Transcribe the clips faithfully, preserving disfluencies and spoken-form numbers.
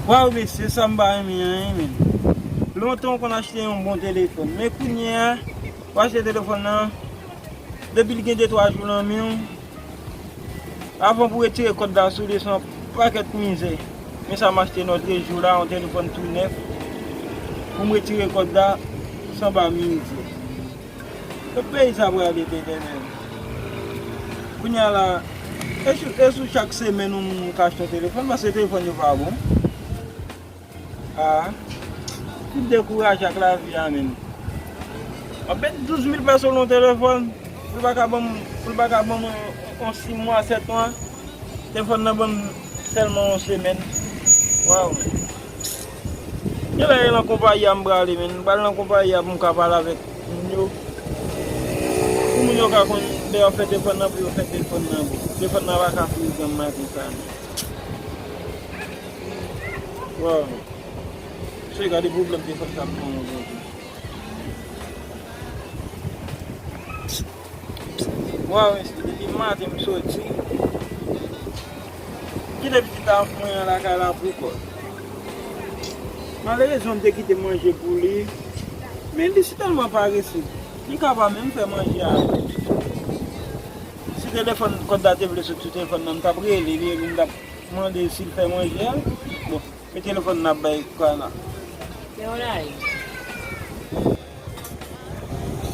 Waw, mesye, sa m pa renmen an, men. Lontan w konn achte yon bon telefòn, men kounye a, w achte telefòn nan, depi l gen de twa jou nan men w, avan pou retire kòd la sou li, se yon pakèt mizè. Men sa m achte lòt jou la, yon telefòn tou nèf, pou m retire kòd la, se anba mizè. Kot peyi sa prale, Letènèl? Kounye a la, e sou, e sou chak semèn yon moun ka achte yon telefòn, paske telefòn yo pa bon. Ah, tout dekouraje ak lavi a menm. W ap met douz mil peso nan yon telefòn, pou l pa ka ban m, pou l pa ka ban m yon, yon sis mwa, sèt mwa. Telefòn nan ban m sèlman yon semèn. Waw. Gen lè e nan konpayi a m prale, men. M pral nan konpayi a pou m ka pale avèk moun yo. Pou moun yo ka konn lè yo fè telefòn nan, pou yo fè telefòn nan bon. Telefòn nan pa ka frizan maten sa, men. Waw. Se gade pwoblèm telefòn sa ap ban mwen jodi. Waw, mesye, depi maten m soti, kite pitit la mwen an lakay la pou kò l. Malerezman, m te kite manje pou li, men li si tèlman parese, li ka pa menm fè manje a. Si telefòn, kòd la te vle sot sou telefòn nan, m t ap rele li epi m t ap mande si l fè manje a. Bon, men telefòn nan ap bay kwa la. Leonay.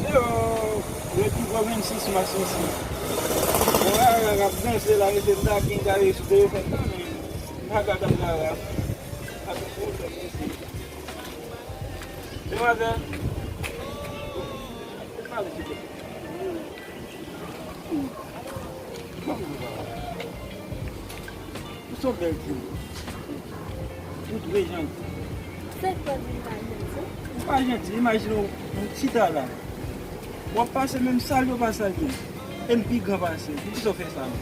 Yo, yo tou vennsis mas isi. Bon, rara ap danse la, mesye, m ta gen kare sou telefòn nan, men m pa ka tande rara. Pa gen pwoblèm, mesye. Demwazèl. Ou se yon bèl timoun. Ou dwe janti. Sa k fè m pa janti? Ou pa janti, imajine w, m chita la. W ap pase menm salye w pa salye m. E m pi gran pase w. Poukisa w fè sa menm?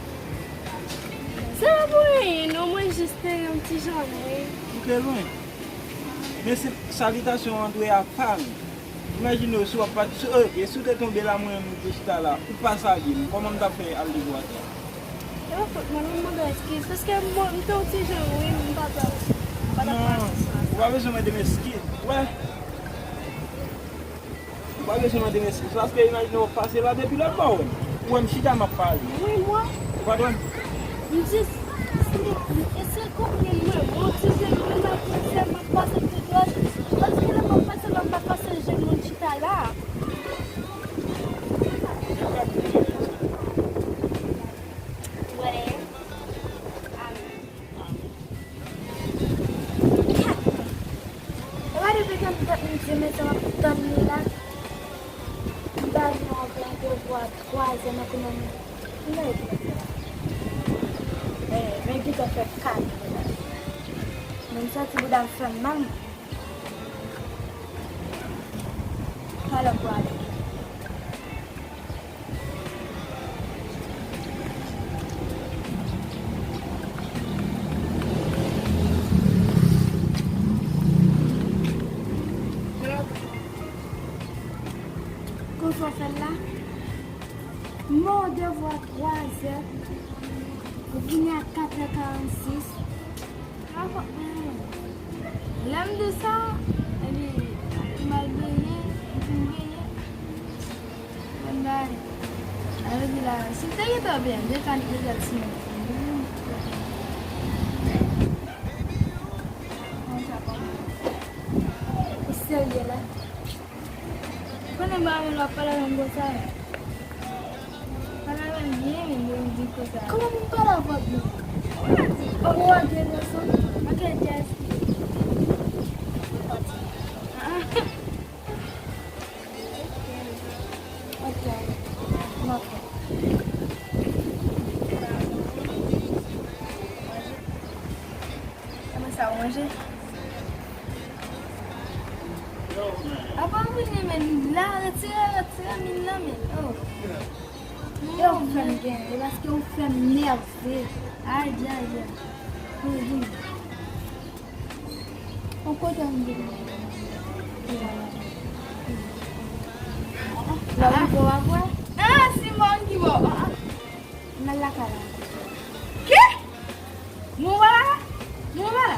Se pa pou anyen non, mwen jis te yon ti jan lwen. Ou te lwen. Men se salitasyon an dwe a pa m. Imajine w si w ap pa, si, e, e si w te tonbe la, mwen menm m te chita la, ou pa salye m, kòman m t ap fè al leve w atè a? E pa fòt mwen non, m mande w eskiz, paske mwen, m te yon ti jan, wi, m pa ta, m pa ta pran sa. Non, ou pa bezwen mande m eskiz, ou wè. Ou pa bezwen mande m eskiz, paske imajine w ap pase la depi lòt bò, ou wè m chita m ap pale. Wi, mwen. Ou pa tande? M jis, e se konprann mwen, mwen ti jan, mwen la pou fè m ap pase tout dwat, paske lè m ap pase la, m pa pase jan moun chita la. Wè. E pa depi tann, tann li di, men sa m ap tann li la. M pa vin anvan devwa twazè nan kounye a. M pa vin anvan. Men, men gentan fè kat la. Men m santi bouda m fè m mal. Talè m pwale. Konsa w fè l la? Mò devwa twazè, ou vini a katrè karannsis. Lè m di sa, epi m al benyen, m fin benyen. Mwen bay. Sa vle di la, si m te gentan benyen, m te ka negosye ak timoun. Ou serye la? Konnen m pa renmen lè w ap pale avè m konsa. Pale avè m byen, men mwen di konsa. Kòman pou m pale avè w byen? Ou pa di. Ou pa gen rezon. Ok, just. Ah. Ok. M ap fè. Kòman sa, ou manje? Apa w vini, men la, retire, retire min nan, men. Oh. E ou fè m gen, e paske ou fè m nève. Ay, ay, ay. Ou vini. Ou kote m vini? Lè ou rive w ap wè. Ah, Simon ki bò? Ah, ah. M al lakay la. Ki? Mwen pa la? Mwen pa la?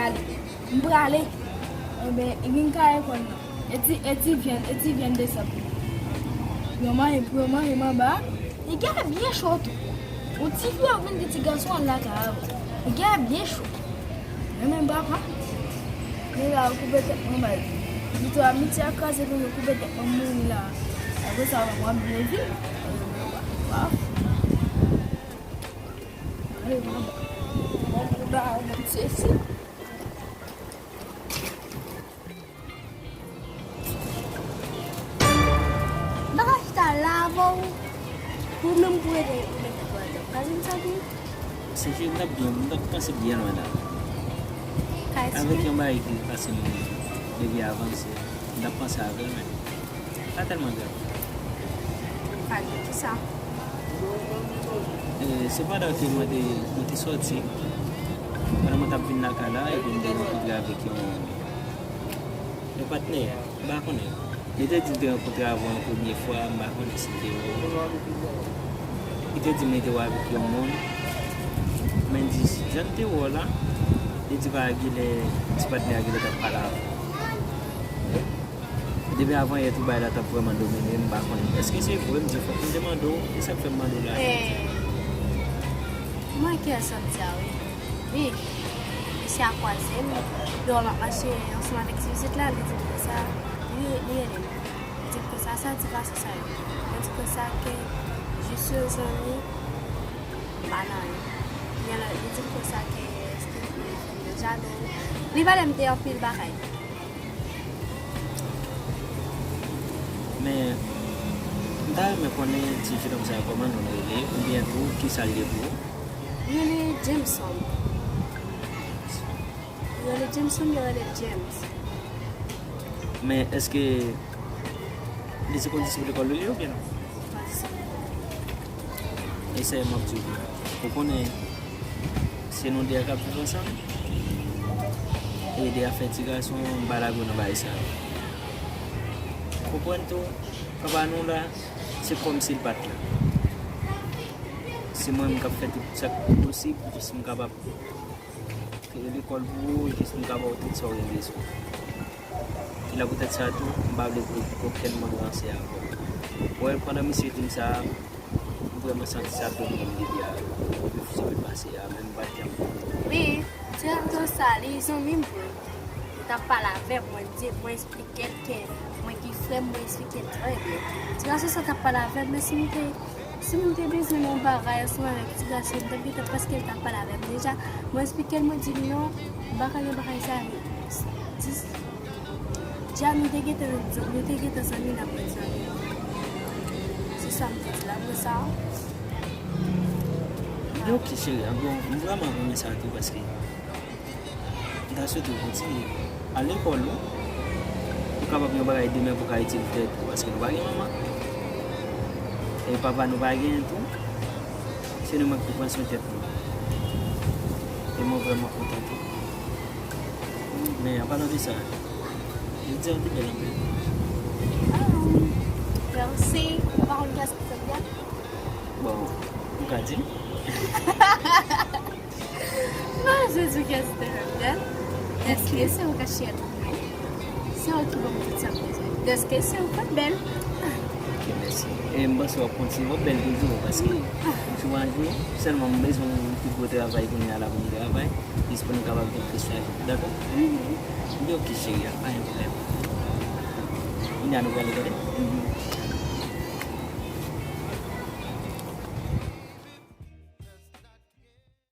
prale. M prale. Enben, vin kay lekòl nan. E ti, e ti vyann, e ti vyann desanm. Pou yo manje, pou yo manje m anba. Nèg la byen cho tou. Yon ti fi ap vin di ti gason al lakay avè l. Nèg la byen cho. Mwen menm papa. Nèg la koupe tèt mwen bay. Pito a miti a kraze pou yo koupe tèt mwen mouri la. Apre sa, mwen ap byen viv. Waw. Ay, mwen, mwen, mwen, mwen, mwen, mwen, M pa ka chita la avè w. Ou menm pou rete ou menm pou rete. Pase m sa tou. Se ke m t ap byen, m t ap panse byen lwen la. Ka eksplike. Avèk yon bagay ki pase m depi avanse, m t ap panse avè l menm. Pa tèlman grav. Pale, kisa? E, se pandan ke mwen te, mwen te sòti, pandan mwen t ap vin lakay la, epi m te rankontre avèk yon, yon patnè, m pa konnen. Li te di l te rankontre avè w yon premye fwa, m pa konnen si l te wè w. Li te di m li te wè avèk yon moun. Men di, jan m te wè w la, li di pa gen lè ti patnè a gen lè t ap pale avè w. Depi avan yè tou bagay la t ap vrèman domine m, m pa konnen. Èske se vre? M di fòk m te mande w. E sa k fè m mande w la? Eh, mwen kè sa m di a wi. Wi. Misye a kwaze m. Lè m ap mache ansanm avèk ti pitit la, li di m konsa. Li, li rele m. Li di m konsa, sa ti pase sa yo. Mwen di konsa ke jis yon zanmi, m pa nan anyen. Li di m konsa ke èske li fè m jalou. Li pale m de anpil bagay. Men, m ta renmen konnen ti jenòm sa a kòman non l rele, oubyen tou, kisa l ye pou ou? Li rele Jameson. Li rele Jameson, li rele James. Men, èske li se kondisip lekòl ou li ye oubyen non? E sa m ap di w. Ou konnen, se nou de a k ap viv ansanm. E de a fè ti gason, m pa lage w nan bagay sa yo. Konprann tou, papa nou la, se kòmsi l pa t la. Se mwen menm k ap fè tout sa k posib pou jis m kapab peye lekòl pou ou, jis m ka ba w tout sa w gen bezwen. E la poutèt sa tou, m pa vle pou okenn moun ranse avè w. Wè, pandan misye di m sa, m vrèman santi sa domine m depi a, depi semèn pase a, men m pa t janm. Wi, ti gason sa, li zanmi m vre. Li t ap pale avè m, mwen di, mwen eksplike l ke mwen ki frè m, mwen eksplike l trè byen. Ti gason sa t ap pale avè m, men si m te, si m te bezwen yon bagay ansanm avèk ti gason, m t ap gentan, paske l t ap pale avè m deja. Mwen eksplike l, mwen di l non, m pa ka gen bagay sa. Dis, dja nou te gentan, nou te gentan zanmi, n ap ret zanmi. Se sa m te di l apre sa. Men ok, cheri, a bon, m vrèman renmen sa tou, paske m ta swete w kontinye al lekòl ou, ou kapab gen yon bagay demen pou w ka itil tèt ou, paske nou pa gen manman. E papa nou pa genyen tou. Se nou menm ki pran swen tèt nou. E mwen vrèman kontan tou. Men, an palan de sa, jodi a ou te bèl anpil. Ah, mèsi. Ou pa konn kiyès ki fè m bèl? Bon, ou ka di m. Non, jodi a kiyès ki te fè m bèl? Èske se ou k ap chèche? Se ou ki ban m tout sa m bezwen. Dèske se ou k ap bèl. Ok, mèsi. E m panse w ap kontinye, w ap bèl toujou, paske jou a jou, sèlman m bezwen yon pi gwo travay kounye a la pou m travay, jis pou nou kapab gen plis lajan. Dakò? Mhm. Ebyen, ok, cheri, a pa gen pwoblèm. Kounye a nou prale tande? Mhm.